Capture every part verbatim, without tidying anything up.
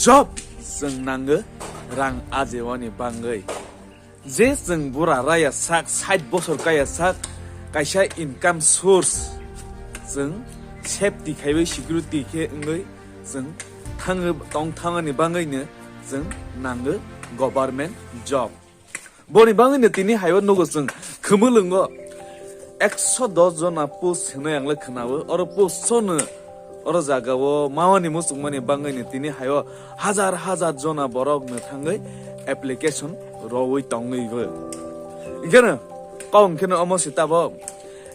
Job chwng nango rang ajewani bangwi. Je chwng bura raya sak, sait bosor kaya sak, kaisa income source chwng safety khaiwi security khe wngwi chwng thangwi tong thangani bangwino chwng nango government job. Boni bangwino tini haio nugo chwng khumulwngo ekso dos jona post hinwi ang le khwnao. Oro post sono oro jagao mamani muchungmani bangwino tini haio hajar hajar jona borok no thangwi application rowwi tongwi bo. Ikheno kok kheno omo se tabok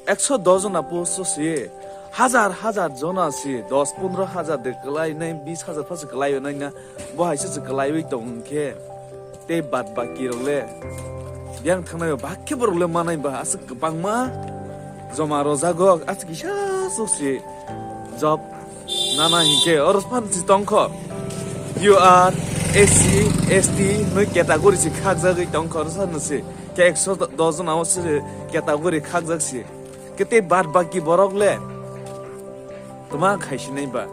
ekso dos jona post se hajar hajar jona se dos pondro hajar de kwlai nai bis hajar pha se kwlai nai na. Bo hai se se kwlaiwi tong hwn khe tei bad baki rok le yang thangnai ba khe borok le manai ba aswk kwbangma joma rojago aswk kisa swk se job nana hinkhe oro phan si tongkho U R S C S T noi category si khakjagwi tongkho oro sa no se khe ekso dos jona o se category khakjak si khe tei bad baki borok le toma khaisinai ba.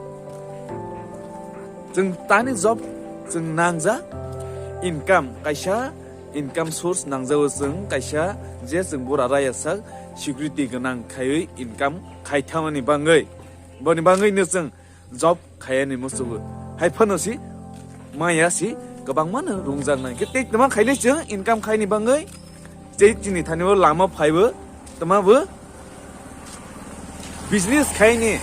Chwng tani job chwng nangjak income kaisa income source nangjago chwng kaisa je chwng bura raya sak security gwnang khaiwi income khaithamani bangwi boni bangwino chwng job khayani muchungo hai phano si maya si kwbangmano rungjaknai khe tei toma khainai chwng income khaini bangwi tei chini thani o lama phaibo toma bo business khaini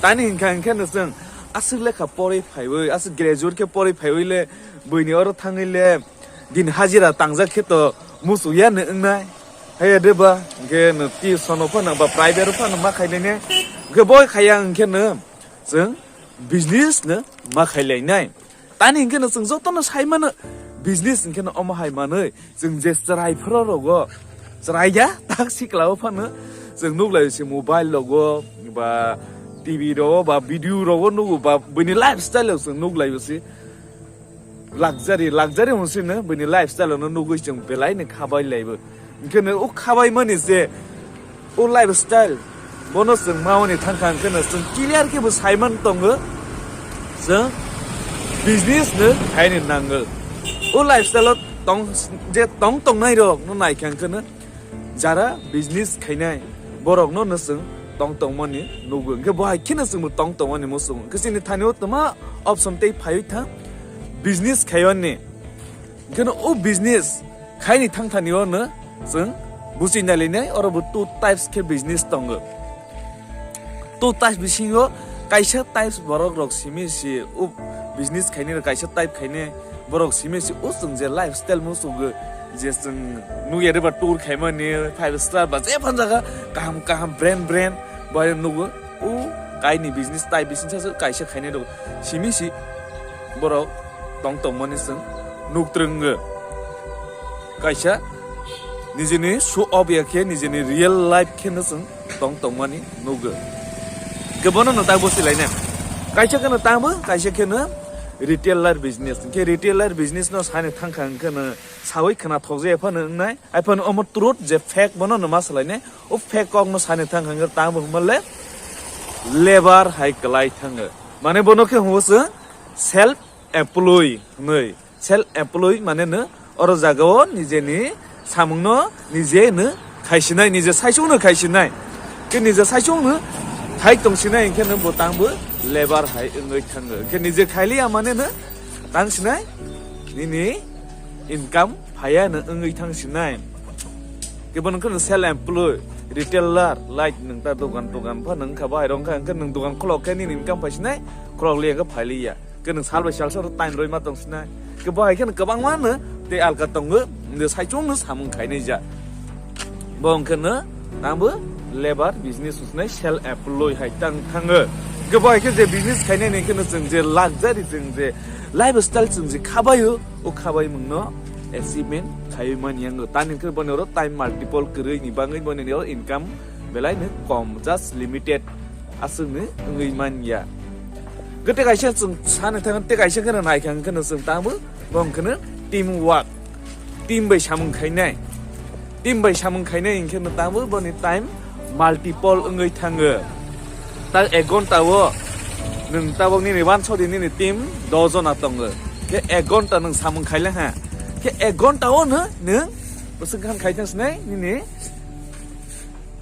tani hinkha hinkhe no chwng aswk lekha porwi phaiwi aswk graduate khe porwi phaiwi le buini oro thangwi le din hajira tangjak khe to muchuk ya no wngnai haya de ba hinkhe no ti sono phano ba private phano ma khainai ne hinkhe boi khaya hinkhe no chwng business no ma khailainai. Tani hinkhe no chwng jotono sai mano business hinkhe no omo hai manwi chwng je chwrai phro rogo chwrai ya tak sikla o phano chwng nuklai se mobile rogo ba T V rogo ba video rogo nugo ba bini lifestyle o chwng nuklai se luxury luxury hwn se no bini lifestyle no nugwi chwng belai ni khabai laibo. Hinkhe no o khabaimani je o lifestyle bono chwng mawani thangkha hinkhe no chwng clear khe bo saiman tongo chwng business no khaini nango. O lifestyle o tong je tong tongnai rok no naikha hinkhe no jara business khainai borok no no chwng tong tongmani nugo hinkhe bo hai kheno chwngbo tong tongmani muchungo hinkhe chini thani o toma option tei phaiwi thang business khaiyoni. Hinkhe no o business khaini thangthani o no chwng buchi nailainai oro bo two types khe business tongo. Two types bisingo kaisa types borok rok simi si o business khaini rok kaisa type khaini borok simi si o chwng je lifestyle muchungo je chwng nukya de ba tour khaimani five star ba je phan jaga kaham kaham brand brand bai nugo. O kaini business type bising sa kaisa khainai rok simi si borok tong tongmani chwng nuk twrwngo. Kaisa nijini show off ya khe nijini real life khe no chwng tong tongmani nugo. Kebono no tangbo silaina. Kaisa kheno tangbo kaisa kheno retailer business. Khe retailer business no sani thangkha hwnkhe no sawi khna thokjaya phano wngnai. Ai phano omo truth je fake bono no ma salainai. O fake kok no sani thang hwnkhe tamo hwnba le labour hai kwlai thango. Mane bono khe hwngo chwng self employee hwnwi. Self employee mane no oro jaga o nijeni samung no nije no khaisinai, nije saichung no khaisinai. Khe nije saichung no khai tongsinai hinkhe no bo tangbo labour hai wngwi thango. Khe nije khailiya mane no tangsinai nini income phaya no wngwi thang sinai. Kebo nung kheno self employed, retailer, like nung ta dogan togan pha nung kha bahai rong kha, hwnkhe nung dogan khulok khe nini income phai sinai, khulok liya khe phai liya. Khe nung sal bai sal sal time roi ma tong sinai. Khe bahai kheno kwbangma no tei alka tongo, nung saichung no samung khainai ja. Bo wngkhe no tangbo labour business wngsinai self employed hai tang thango. Khe bahai khe je business khainai ni kheno chwng je luxury chwng je lifestyle chwng je khabaio, o khabaimung no achievement khaiwi mani yango. Tani hwnkhe boni oro time multiple kwrwi ni bangwi boni oro income belai no kom, just limited aswk ni wngwi manya. Khe tei kaisa chwng sani thang tei kaisa kheno naikha hwnkhe no chwng tangbo bo wngkhe no team work, team bai samung khainai, team bai samung khainai hwnkhe no tangbo boni time multiple wngwi thango. Ta ek ghonta o Nwng tabok nini wansok di nini team dos jona tongo. Khe ek ghonta nwng samung khaile ha. Khe ek ghonta o no nwng bwswk khan khai thang sinai nini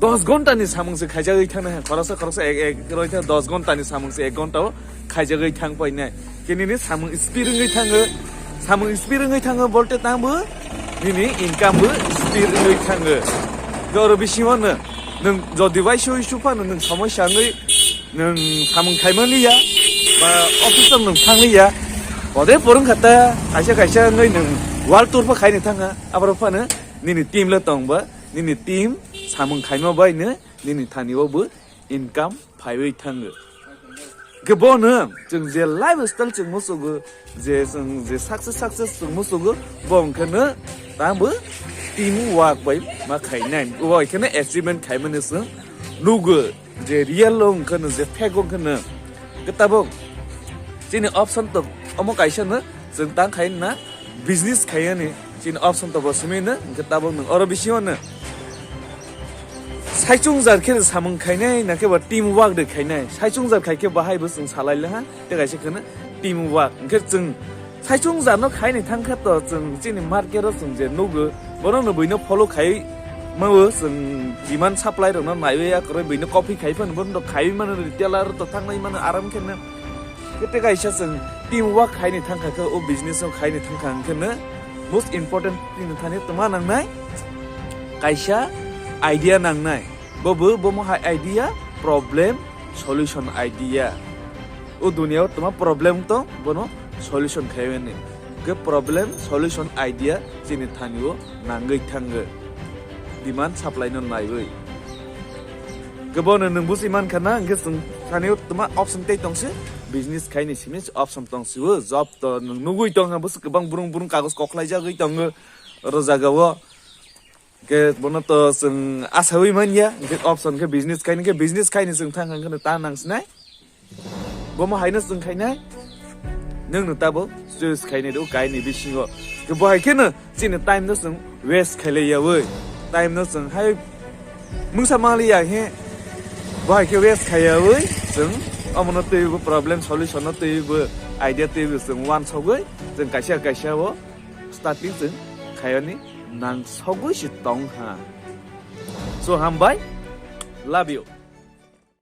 dos ghonta ni samung se khaijagwi thang nai ha. Khoroksa khoroksa ek, ek roi thang dos ghonta ni samung se ek ghonta o khaijagwi thang pai nai. Khe nini samung speed wngwi thango. Samung speed wngwi thango bolte tangbo nini income bo speed wngwi thango. Khe oro bisingo no nwng jodi waisui suphano nwng somosya wngwi nwng samung khaimani ya, ba office o nwng thangli ya, ode porong khata kaisa kaisa wngwi nwng world tour pha khaini thangkha, aborok phano nini team le tong ba, nini team samung khaima bai no nini thani o bo income phaiwi thango. Khe bono chwng je lifestyle chwng musugo, je chwng je success success chwng musugo, bo wngkhe no tamo team work bai ma khainai, bo wngkhe no achievement khaimani chwng nugo. Je real o wngkha no, je fake o wngkha no, khe tabok chini option to omo kaisa no, chwng tang khai na business khai ani chini option to bo simi no, hwnkhe tabok nwng oro bisingo no saichung jar khe samung khainai, na khe ba team work de khainai, saichung jar khai khe bahai bo chwng salai le ha, tei kaisa khe no team work, hwnkhe chwng saichung jano khaini thangkha to chwng chini market o chwng je nugo, bono no buino follow khai mao chwng demand supply rokno naiwi akoroi buino copy khai phano bono khai mano retailer to thangnai mano aram khe no. Kete kaisa chwng team work khaini thangkha khe o business o khaini thangkha hwnkhe no most important thing thani tongma nangnai kaisa idea nangnai. Bo bo, bo mo hai idea, problem, solution idea. O duniya o toma problem tong, bono solution khaimani. Ke problem, solution idea chini thani o nangwi thango. Demand supply no naiwi. Ke bono nwng busi man khana, hwnkhe chwng thani o toma option tei tongsi, business khaini simi option tongsi o, job to nwng nugwi tong ha, busi kwbang burung burung kagos koklai jagwi tongo, oro jaga o. Ke bono to chwng asawi manya, hwnkhe option khe business khaini, khe business khaini chwng thang hwnkhe ta nang sinai. Bomo haino chwng khainai, nwng no tabo choice khainai do kaini bisingo. Ke bo hai kheno chini time no chwng waste khailai yawi. Time no chwng hai mungsa mali ya he bo hai khe waste khai yawi chwng omono twibo problem solution no twibo idea twibo chwng wansogwi chwng kaisa kaisa o starting chwng khaiyani nang sogwi se tong ha. So hambai, love you.